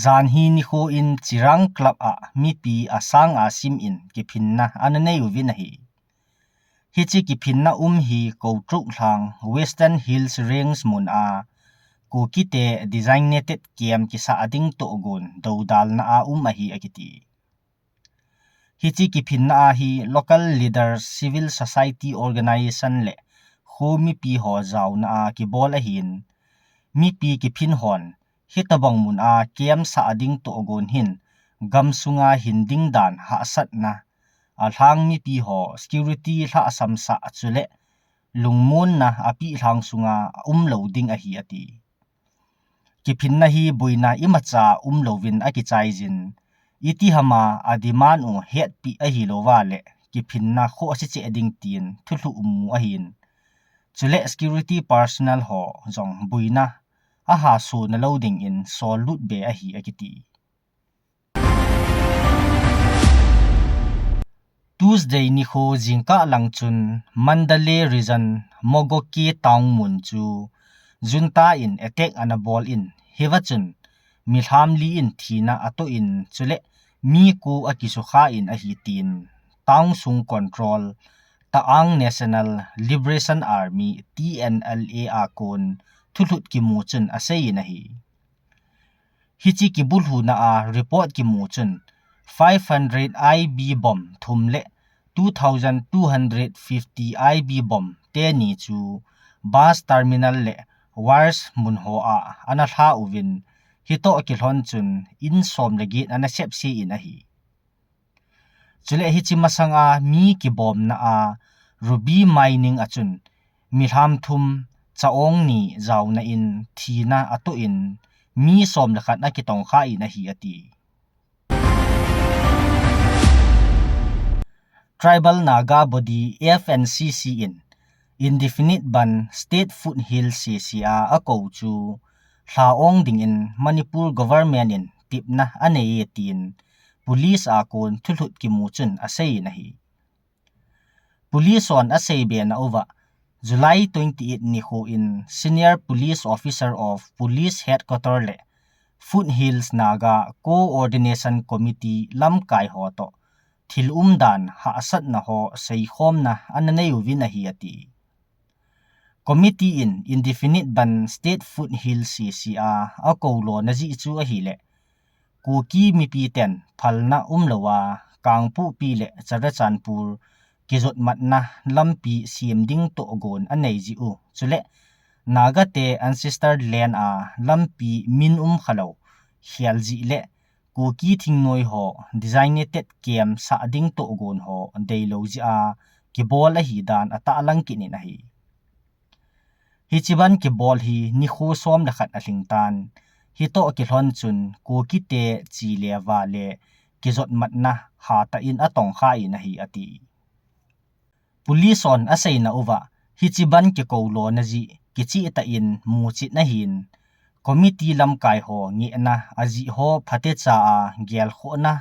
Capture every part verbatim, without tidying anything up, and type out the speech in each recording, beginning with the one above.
Janhi nikho in Chirang Club a mipi asang asim in kiphinna ana nei uvin ahi. Hiche kiphinna um hi Koutruk lhang Western Hills Range mun a Kukite designated camp kisah ding tohgon dodalna a um ahi akiti. Hiche kiphinna a hi local leaders, civil society organization le kho mipi ho jaona a kibol ahin, mipi kiphin hon hitobang mun a camp sah ding tohgon hin gamsunga hin ding dan hahsatna, alhang mipi ho security lhahsamsah chule lungmonna apeh lhang sunga aum lou ding ahi ati. Kiphinna hi boina imacha umlouvin akichaijin, iti hama ademand u hetpeh ahilouva le kiphinna khoh asecheh ding tin thulhuh ummu ahin. Chule security personnel ho jong boina ahahsona lou dingin sollut be ahi akiti. Tuesday nikho jingkah lang chun Mandalay Region Mogoke Town mun chu Junta in attack ana bol in, hiva chun milham li in thina atoh in, chule mi ko akisukha in ahi tin Town sung control Ta'ang National Liberation Army, T N L A a kon thulhut kimu chun aseiyin ahi. Hiche kibulhuna a report kimu chun five hundred I B bomb thum le two thousand two hundred fifty I B bomb teni chu bus terminal le wharves mun hoa ana lha uvin, hitoh kilhon chun in som le get ana sepse in ahi. Chule hiche masanga mi kibomna a Ruby Mining a chun milham thum, chaong ni jaona in thina atoh in mi som le khat akitongkha in ahi ati. Tribal Naga Body, F N C C in indefinite ban State Foothills sese a akou chu lha ong dingin Manipur government in tipna anei e tin police a kon thulhut kimu chun aseiyin ahi. Police hon asei be nauva, July twenty-eight nikho in Senior Police Officer of Police Headquarter le Foothills Naga Coordination Committee lamkai ho toh thil umdan hahsatna ho seikhomna ana nei uvin ahi ati. Committee in indefinite ban State Foothills sese a akou lona jeh chu ahile, Kuki mipi ten phalna umlouva Kangpokpi le Churachandpur kijotmatna lampi sem ding tohgon anei jeh u, chule Naga te ancestor land a lampi min um khalou khel jeh le Kuki thingnoi ho designated camp sah ding tohgon ho deilou jeh a kibol ahi dan atahlang kit in ahi. Hiche ban kibol hi nikho som le khat alhing tan, hitoh kilhon chun Kukite chi le va le kijotmatna hatah in atongkha in ahi ati. Police hon aseina uva, hiche ban kikou lona jeh kichehtah in muchet ahin, committee lamkai ho ngehna ajeh ho phatecha a gelkhohna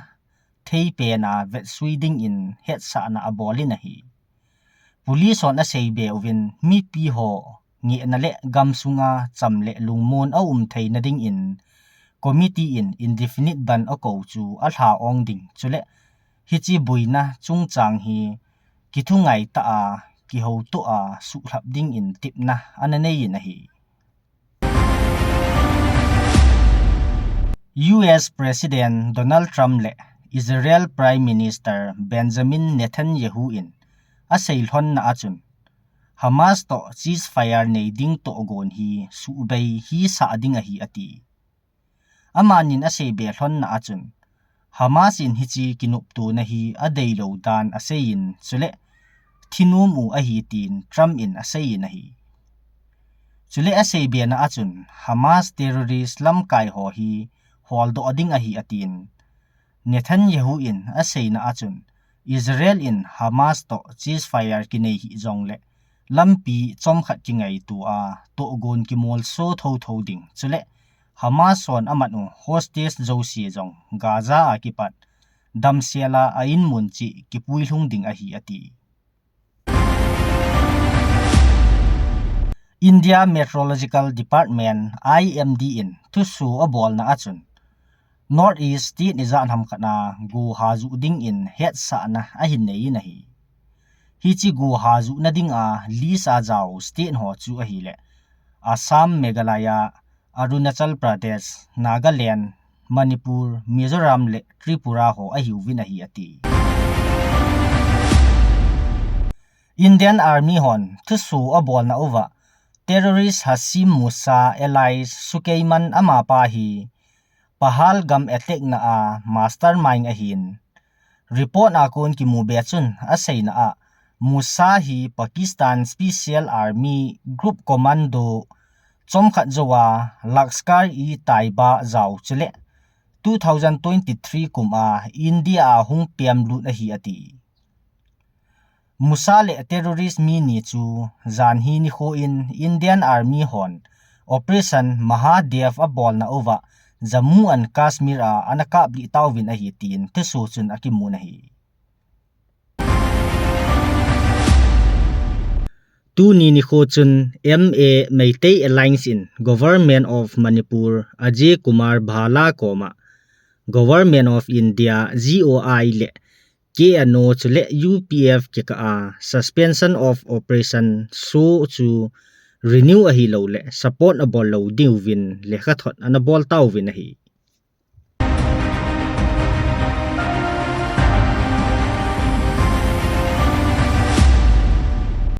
theipen a vetsui dingin hetsahna abol in ahi. Police hon asei be uvin, mipi ho ngehna le gamsunga cham le lungmon aum theina dingin committee in indefinite ban akou chu alha ong ding, chule hiche boina chungchang hi kithungai tah a, kihoutoh a suhlhap dingin tipna ana nei in ahi. U S President Donald Trump le Israel Prime Minister Benjamin Netanyahu in asei lhonna achun, Hamas toh ceasefire nei ding tohgon hi suhbei hisah ding ahi ati. Amanin asei be lhonna achun, Hamas in hiche kinoptona hi adeilou dan aseiyin, chule thinom u ahi tin Trump in aseiyin ahi. Chule asei bena achun, Hamas terrorist lamkai ho hi holdoh ding ahi atin. Netanyahu in aseina achun, Israel in Hamas toh ceasefire kinei hih jongle lampi chomkhat kingaito a, tohgon kimolso thotho ding, chule Hamas hon amat u hostage jouse jong Gaza a kipat damsel a a-in mun cheh kipuilhung ding ahi ati. India Meteorological Department, I M D in thuso abolna achun, North East state ijat ham khat a goha juh dingin hetsahna ahin nei in ahi. Hiche goha juhna dinga list a jao state ho chu ahile Assam, Meghalaya, Arunachal Pradesh, Nagaland, Manipur, Mizoram le Tripura ho ahiuvin ahi ati. Indian Army hon thuso abolna uva terrorist Hasim Musa alias Sukeiman amapa hi Pahalgam attack na a mastermind ahin, report a kon kimu be chun aseina a Musa hi Pakistan Special Army Group Commando chomkhat jouva Lashkar-e-Taiba jao chule two thousand twenty-three kum a India a hung pemlut ahi ati. Musa le terrorist mi ni chu janhi nikho in Indian Army hon Operation Mahadev abolna uva Jammu and Kashmir a ana kaplih tauvin ahi tin thuso chun akimun ahi. Tuni nikho chun M A Meitei Alliance in Government of Manipur Ajay Kumar Bhalla koma Government of India, G O I le K N O chule U P F kikah a Suspension of Operation SoO chu renew ahilou le support abol lou diuvin lekhathot ana bol tauvin ahi.